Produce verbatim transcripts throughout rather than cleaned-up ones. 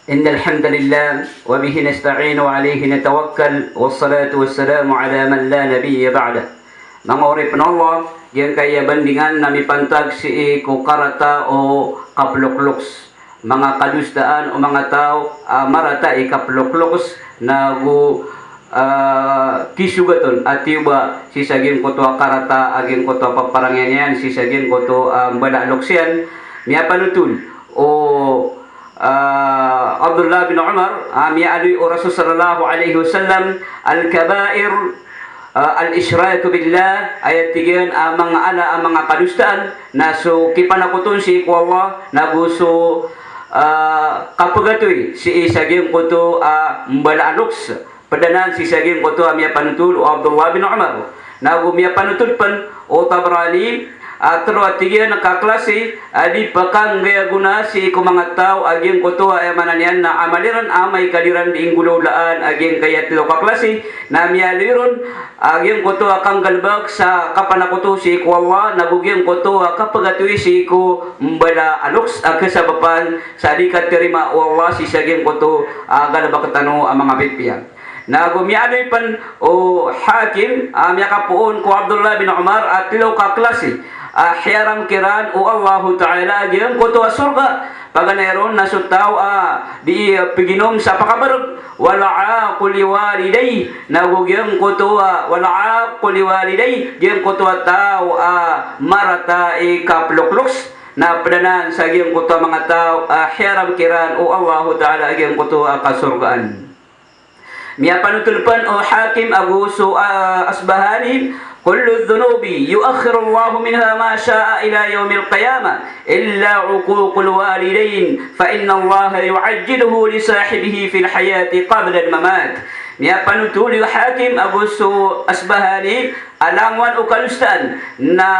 إن الحمد لله وبه نستعين وعليه نتوكل والصلاة والسلام على من لا نبي بعده. Manga oripn o Allah, giyangkaya bandingan na mipantag sii ko karata o kaplokloks. Manga kadosaan o manga taw a marata i kaplokloks, nago ah, kisogat on a tiyoba sii sa giyangkoto a karata a giyangkoto a paparangayan iyan sii sa giyangkoto a mbala a loks iyan. Miyapanotol o, ah, Abdullah bin Umar, ah, miyaaloy o Rasul sallallahu alaihi wasallam, "Al-kaba'ir, ah, al-ishraku billah," aya tig iyan a manga ala a manga kadosaan na so kipanakoton sii ko Allah, nago so, ah, kapagatoy sii sa giyangkoto a mbala a loks. Pd anan sii sa giyangkoto a miyapanotol o Abdullah bin Umar. Nago miyapanotol pn o Tabrani, a tlo a tig iyan ka klasi a di pkhanggay a gona sii ko manga taw a giyangkoto a aya maana niyan na amal iran amay ka di ran di inggolawlaan a giyangkaya tlo ka klasi, na miyaaloy ron a giyangkoto a kanggalbk sa kapanakoto sii ko Allah, nago giyangkoto a kapagatoy sii ko mbala a loks a kasabapan sa di katarima o Allah sii sa giyangkoto a galbk tano a manga pipiya. Nago miyaaloy pn o Hakim a miyakapoon ko Abdullah bin Umar a tlo ka klasi a hiyaram kiran o Allahu Ta'ala a giyangkoto a sorga. Paganay ron na so taw a di, eh, piginom sa pakabrg, wal aqu liwalidayh, nago giyangkoto a, wal aqu liwalidayh, giyangkoto a taw a marata i kaplokloks, na pd anan sa giyangkoto a manga taw a hiyaram kiran o Allahu Ta'ala a giyangkoto a kasorgaan. Miyapanotol pn o Hakim ago so, ah, Asbahani, kullu dhunubi yu'akhirullahu minha ma sha'a ila yawmil qiyamah, illa uququl walidayn, fa innallaha yu'ajjiluhu li sahibihi fil hayati qabla al mamat. Miyapanotol o Hakim ago so Asbahani, a langowan o kadosaan na,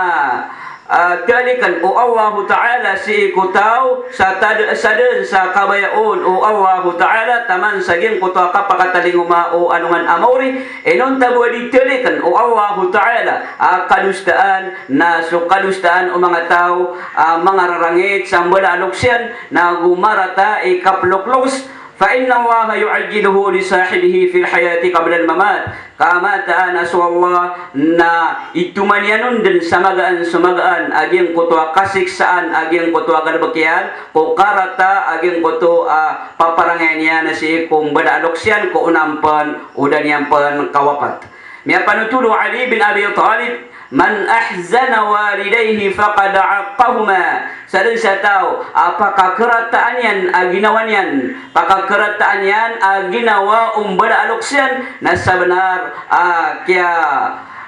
ah, talikn o Allahu Ta'ala sii ko taw sa tad-, sa dn sa kabaya on o Allahu Ta'ala taman sa giyangkoto a kapakatalingoma o alongan a maori. Inonta bo a di talikn o Allahu Ta'ala a kadosaan na so kadosaan o manga taw a mangararangit sa mbala a loks iyan nago marata i kaplokloks. Fa innallaha yu'ajjiluhu li sahibihi fil hayati qabla al mamat. Ka mataan a so Allah na itoman iyan on dn sa magaan so magaan a giyangkoto a kasiksaan a giyangkoto a galbk iyan ko karata a giyangkoto a paparangayan iyan sii ko mbala a loks iyan ko onaan pn o da niyan pn kawapat. Miyapanotol o Ali bin Abi Talib, man ahzana walidayhi faqad aqqahuma. Sa dn sa taw a pakakarataan iyan a ginawa niyan, pakakarataan iyan a ginawa o mbala a loks iyan, na sabnar a kiya,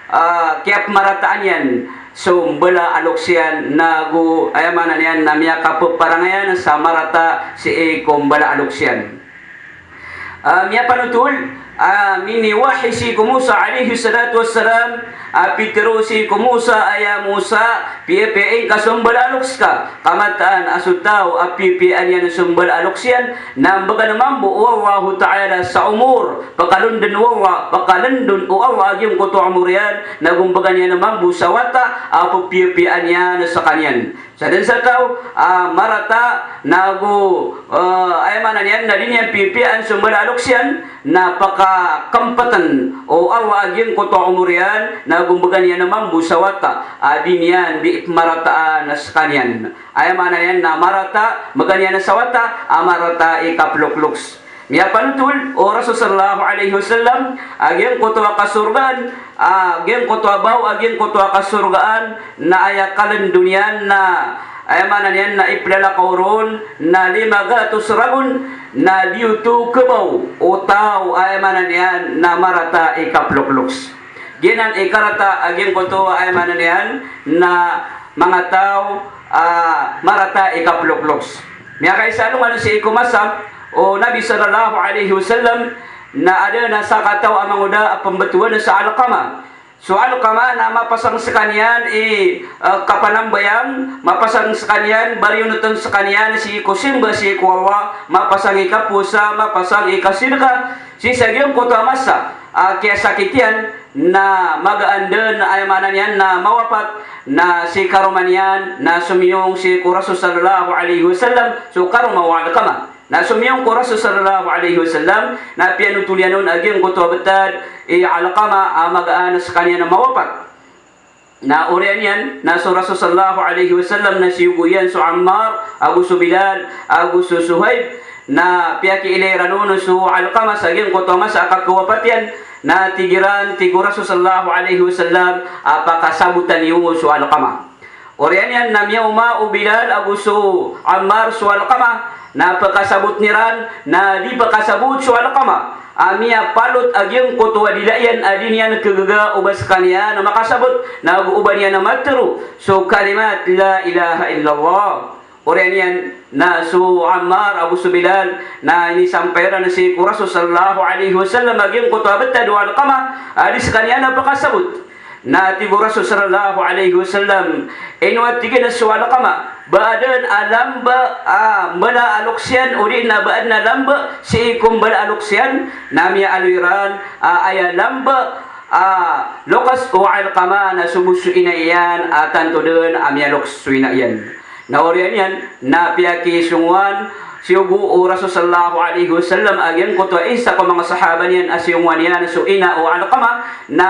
a kiyapmarataan iyan so mbala a loks iyan, nago aya maana niyan na miyakapaparangayan sa marata sii ko mbala a loks iyan. Ah, miyapanotol, ah, miniwahi sii ko Musa alayhis salatu wassalam, ah, pitharo sii ko Musa a ya Musa, piyapiya ingka so mbala a loks ka. Ka mataan a so taw a piyapiyaan iyan so mbala a loks iyan, na mbgan mambo o Allahu Ta'ala sa omor, pkalndn o Allah, pkalndn o Allah a giyangkoto a omor iyan, nago mbgan iyan mambo sa wata a ppiyapiyaan iyan skaniyan. Sa dn sa taw a marata nago, eh, aya maana niyan na di niyan pipiyaan so mbala a loks iyan, na pakakmptn o Allah a giyangkoto a omor iyan, nago mbgan iyan mambo sa wata a di niyan di pmarataan skaniyan. Aya maana niyan na marata, mbgan iyan sa wata a marata i kaplokloks. Miyapanotol o Rasul sallallahu alayhi wasallam a giyangkoto a kasorgaan, a giyangkoto a baw a giyangkoto a kasorgaan, na aya kalndon iyan na, aya maana niyan na iplalakaw ron na lima gatos ragon, na di oto khabaw o taw, aya maana niyan na marata i kaplokloks. Giyanan i karata a giyangkoto a aya maana niyan na manga taw a marata i kaplokloks. Miyakaisa alongan sii ko masa o Nabi sallallahu alayhi wasallam na adn a sakataw a mangoda a pmbtowan sa Alqamah. So Alqamah na mapasang skaniyan i, eh, kapanambayang, mapasang skaniyan, bariyonotn skaniyan sii ko simba sii ko Allah, mapasang i kapowasa, mapasang i kasidka, sii sa giyangkoto a masa a kiyasakit iyan, na magaan dn, aya maana niyan na mawapat, na si karoma niyan na somiyong sii ko Rasul sallallahu alayhi wasallam so karoma o Alqamah. Na somiyong ko Rasul sallallahu alaihi wasallam, na piyanothol iyan on a giyangkoto a btad i Alqamah a magaan skaniyan a mawapat. Na oriyan iyan, na so Rasul sallallahu alaihi wasallam na siyogo iyan so Ammar, ago so Bilal, ago so Suhaib, na piyakiilay iran on so Alqamah sa giyangkoto a masa a kakawapat iyan, na tig iran, tig o Rasul sallallahu alaihi wasallam, a pakasabotan iyo so Alqamah. Oriyan iyan na miyaoma o Bilal ago so Ammar so Alqamah, na pakasabotan iran, na di pakasabot so Alqamah a miyapalot a giyangkoto a dila iyan a di niyan kagaga o ba skaniyan a makasabot, na go o ba niyan a matharo so kalimat la ilaha illallah. Oriyan iyan na so Ammar ago so Bilal na inisampay iran sii ko Rasul sallallahu alaihi wasallam a giyangkoto a btad o Alqamah a di skaniyan a pakasabot. Na tig o Rasul sallallahu alaihi wasallam, ino a tig iyan so Alqamah, ba adn a lamba a mbala a loks iyan, odi na ba adn a lamba sii ko mbala a loks iyan, na miyaaloy iran a aya lamba a loks o Alqamah na so bo so ina iyan a tanto dn a miyaloks so ina iyan. Na oriyan iyan na piyakisongowan, siyogo o Rasul sallallahu alaihi wasallam a giyangkoto a isa ko manga sahaba niyan a siyongowan iyan so ina o Alqamah, na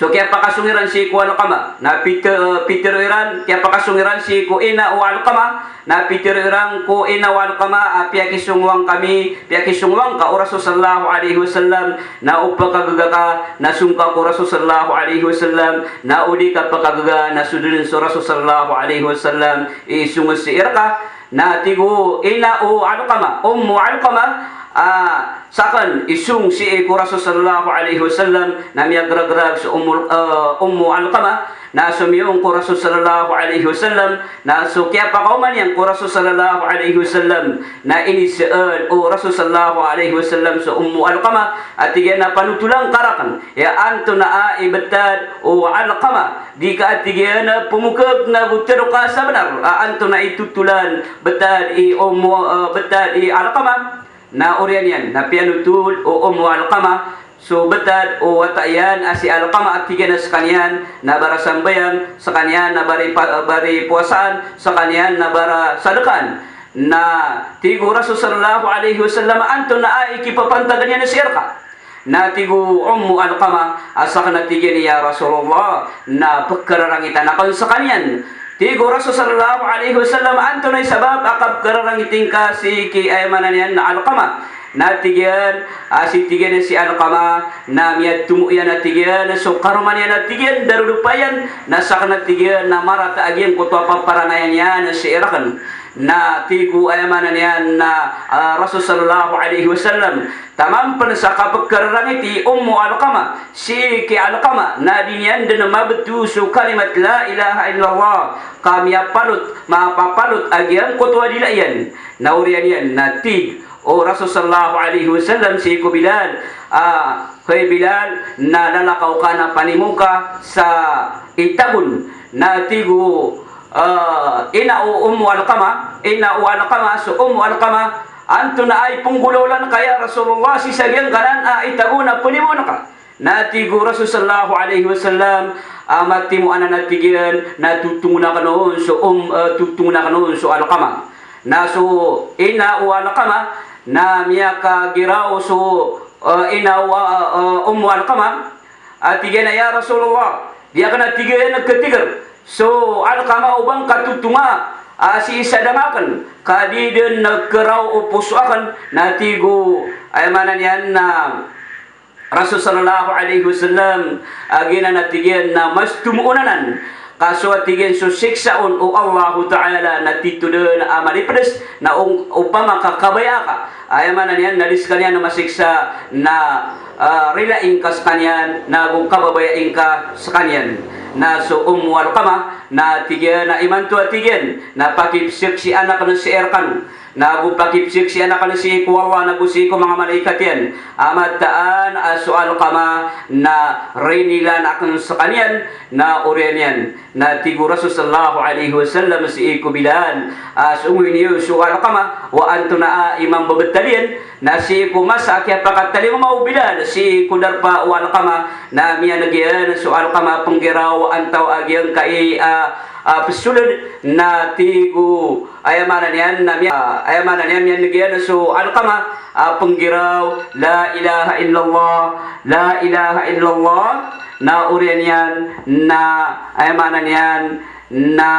so kiyapakasong iran sii ko Alqamah, na pitharo, pitharo iran, kiyapakasong iran sii ko ina o Alqamah, na pitharo iran ko ina o Alqamah a piyakisongowan kami, piyakisongowan ka o Rasul sallallahu alaihi wasallam, na o pkagaga ka na song ka ko Rasul sallallahu alaihi wasallam, na o di ka pkagaga na so dn so Rasul sallallahu alaihi wasallam i song sii rka. Na tig o ina o Alqamah, Ummu Alqamah, a, sakn i song sii ko Rasul sallallahu alaihi wasallam, na miyagragrag so Ummu, a, Ummu Alqamah, na somiyong ko Rasul sallallahu alaihi wasallam, na so kiyapakaoma niyan ko Rasul sallallahu alaihi wasallam, na inisaan o Rasul sallallahu alaihi wasallam so Ummu Alqamah, a tig iyan a panotolan ka rakn, ya antonaa i btad o Alqamah, di ka a tig iyan a pmokak na go tharo ka sa bnar a antonaa i totolan btad i Ummu, a, btad i Alqamah. Na oriyan iyan na piyanotol o Ummu Alqamah so btad o wata iyan a si Alqamah a tig iyan a skaniyan na bara sambayang, skaniyan na bara i pa-, bara i powasaan, skaniyan na bara sadkaan. Na tig o Rasul sallallahu alaihi wasallam, antonaa i kipapantagan iyan sii rka? Na tig o Ummu Alqamah a sakn a tig iyan, ya Rasulullah, na pkhararangitan akn skaniyan. Tig o Rasul sallallahu alaihi wasallam, antonaa i sabap a kapkhararangitan ka sii ki, aya maana niyan na Alqamah? Na tig iyan a si, tig iyan a si Alqamah na miyatomo iyan a tig iyan so karoma niyan a tig iyan darodopa iyan, na sakn a tig iyan na marata a giyangkoto a paparangayan iyan sii rakn. Na tig o, aya maana niyan na, a, Rasul sallallahu alaihi wasallam, taman pn sa kapkhararangiti i Ummu Alqamah sii ki Alqamah na di niyan dn mabto so kalimat la ilaha illallah, ka miyapalot, mapapalot a giyangkoto a dila iyan. Na oriyan iyan na tig o Rasul sallallahu alaihi wasallam sii ko Bilal, a, hay Bilal, na lalakaw ka na panimo ka sa itagon. Na tig o, a, ina o Ummu Alqamah, ina o Alqamah, so Ummu Alqamah, antonaa i pnggolawlaan ka ya Rasulullah sii sa giyangkanan a itago na panimoon ka? Na tig o Rasul sallallahu alaihi wasallam, a, matimo anan a tig iyan, na totongon akn on so Um, a, totongon akn on so Alqamah. Na so ina o Alqamah na miyakagiraw so, a, ina o, a, a, Ummu Alqamah, a tig iyan a, ya Rasulullah, di akn a tig iyan a khatigr so Alqamah o ba ngka totonga, a, sii sa dam akn, ka di dn kharaw o poso akn. Na tig o, aya maana niyan na Rasul sallallahu alaihi wasallam, a giyanan a tig iyan na mas tomo on anan. Ka so a tig iyan so siksa on o Allahu Ta'ala na tito dn a malipds, na o-, opama ka kabaya ka, aya maana niyan na di skaniyan na masiksa na, a, rilain ka skaniyan, na go kababayai ngka skaniyan. Na so Ummu Alqamah na tig iyan a imanto a tig iyan na pakipsiksian akn sii rkano. Na go pakipsiksian akn sii ko Allah, na go sii ko manga malaikat iyan. A mataan a so Alqamah na rinilaan akn skaniyan, na oriyan iyan. Na tig o Rasul sallallahu alaihi wasallam sii ko Bilal, a, songowi niyo so Alqamah, o antonaa i mambabtad iyan, na sii ko masa a kiyapakatalingoma o Bilal sii ko darpa o Alqamah, na miyaneg iyan so Alqamah pnggiraw antawaa giyangkai a, a, pesoled na tig o, aya maana niyan na miya-, aya maana niyan miyaneg iyan so Alqamah a penggiraw, "La ilaha illallah, la ilaha illallah." Na oriyan iyan na, aya maana niyan na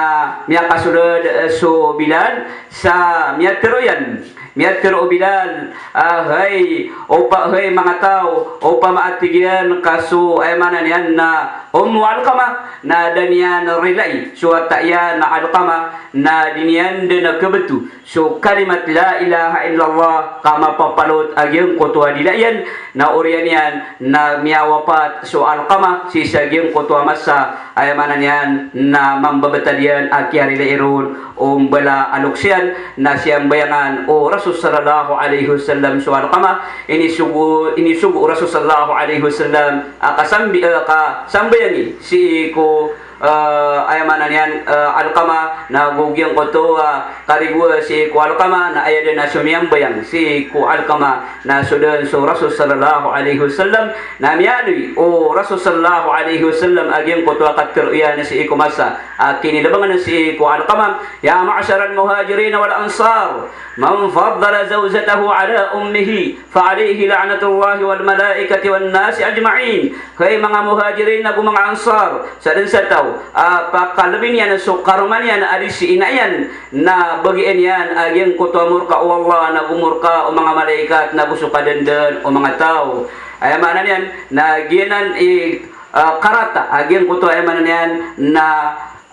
miyakasoled, eh, so Bilal sa miyatero iyan. Miyatero o Bilal, ah, hay, opa-, hay manga taw, opama a tig iyan ka so, aya maana niyan na Ummu Alqamah, na da niyan rilai so wata iyan a Alqamah, na di niyan den a kebeto so kalimat la ilaha illallah ka mapapalot a giyangkoto a dila iyan, na oriyan iyan na miyawapat so Alqamah sii sa giyangkoto a masa, aya maana niyan na mambabatal iyan a kiyarilai ron o mbala a loks iyan, na siyambayangan o Rasul sallallahu alaihi wasallam so Alqamah, inisogo, inisogo o Rasul sallallahu alaihi wasallam a kasambi-, eh, kasambayangi sii ko, eh, aya maana niyan, eh, Alqamah, na go giyangkoto a karigowa sii ko Alqamah, na aya den a somiyambayang sii ko Alqamah, na so den so Rasul sallallahu alaihi wasallam, na miyaaloy o Rasul sallallahu alaihi wasallam a giyangkoto a katero iyan sii ko masa a kinilebangan sii ko Alqamah, "Ya ma'sharal muhajirin wal ansar, man faddala zawjatahu ala ummihi, fa alaihi la'natullahi wal malaikati wan nasi ajma'in." Hay manga Muhajirin ago manga Ansar, sa den sa taw a pakalebi niyan so karoma niyan a di si ina iyan, na bagian iyan a giyangkoto a morka o Allah, na go morka o manga malaikat, na go so kadenden o manga taw. Aya maana niyan na giyanan i, ah, karata a giyangkoto, aya maana niyan na,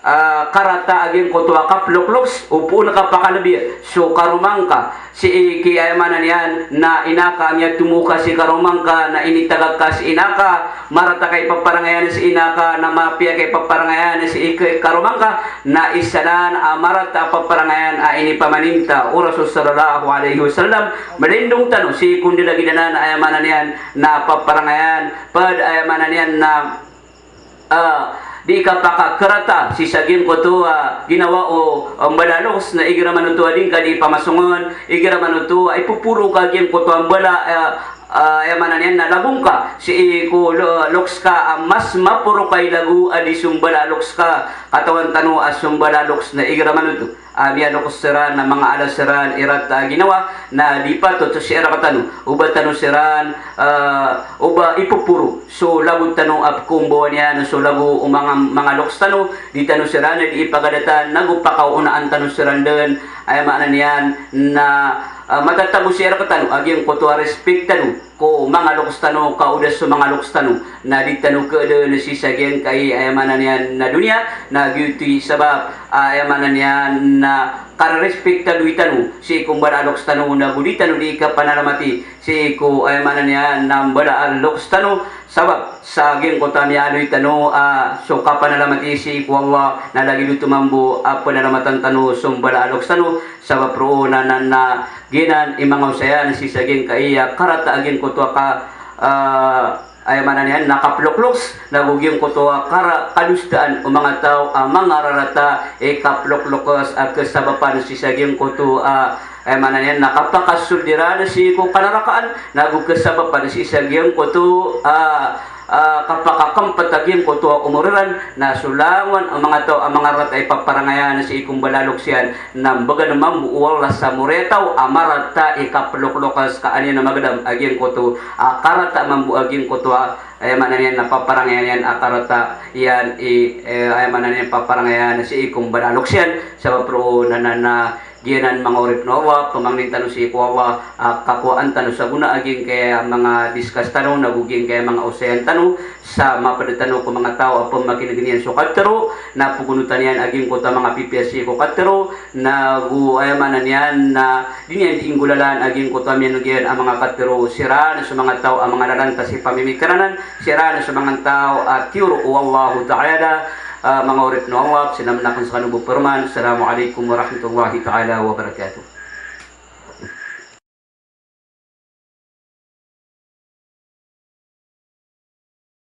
ah, karata a giyangkoto a kaplokloks, o poon ka pakalebi so karoma ngka sii ki, aya maana niyan na ina ka, a miyatomo ka si karoma ngka, na initagak ka si ina ka, marata ka i paparangayan si ina ka, na mapiya ka i paparangayan sii ki karoma ngka, na isa nan a marata a paparangayan a inipamaninta o Rasul sallallahu alaihi wasallam. Malindong tano sii ko ndilagid anan, aya maana niyan na paparangayan, ped aya maana niyan na, ah, di kapakakerata sii sa giyangkoto a ginawa o, o mbala a loks, na igira man oto a di ngka di pamasongen, igira man oto a ipoporo ka giyangkoto a mbala, ah, ah, aya maana niyan na lago ngka sii ko lo-, loks ka a mas maporo ka i lago a di so mbala a loks ka. Katawan tano a so mbala a loks na igira man oto a miyaloks siran na manga alas siran i rata a ginawa, na di patot so sii rektano o ba tano siran, ah, o ba ipoporo so lago tano a pekombawan iyan so lago o manga, manga loks tano, di tano siran di ipagadatan, nago pakaonaan tano siran den, aya maana niyan na, ah, matatago sii rektano a giyangkoto a respect tano ko manga loks tano, ka o da so manga loks tano na di tano keeden sii sa giyangkai, aya maana niyan na doniya, na giyoto i sabap, aya maana niyan na karerespect tano i tano sii ko mbala a loks tano, nago di tano di kapanalamati sii ko, aya maana niyan na mbala a loks tano, sabap sa giyangkoto a miyaaloy tano a so kapanalamati sii ko Allah, na lagid oto mambo a panalamatan tano so mbala a loks tano, sabap roo na, na, na giyanan i manga osayan sii sa giyangkai a karata a giyangkoto a ka, ah, aya maana niyan na kaplokloks, nago giyangkoto a kara-, kadosaan o manga taw a mangararata i kaplokloks a kesabapan sii sa giyangkoto a, aya maana niyan na kapakasold iran sii ko kanarakaan, nago kesabapan sii sa giyangkoto a, ah, kapakakempet a giyangkoto a omor iran, na so langon o manga taw a mangararata i paparangayan sii ko mbala a loks iyan, na mbegan mambo o Allah sa moriyataw a marata i kaplokloks ka an iyan a magedam a giyangkoto a karata mambo a giyangkoto a, aya maana niyan na paparangayan iyan a karata iyan i, eh, aya maana niyan paparangayan sii ko mbala a loks iyan, sabap roo na, na, na giyanan manga oripn o Allah, pemangnin tano sii ko Allah a kakowaan tano sa gona a giyangkaya manga discuss tano, nago giyangkaya manga osayan tano, sa maped tano ko manga taw a pemakinegen iyan so katero, na pegonotan iyan a giyangkoto a manga pipiya sii ko katero, nago aya maana niyan na di niyan di inggolalan a giyangkoto a miyaneg iyan a manga katero, siran so manga taw a manga lalanta si pamimikeranan, siran so manga taw a tiyoro o Allahu Ta'ala, ah, manga oripn o Allah, sii na mena aken sekano bo peroman. Assalamu alaikum warahmatullahi ta'ala wabarakatuh.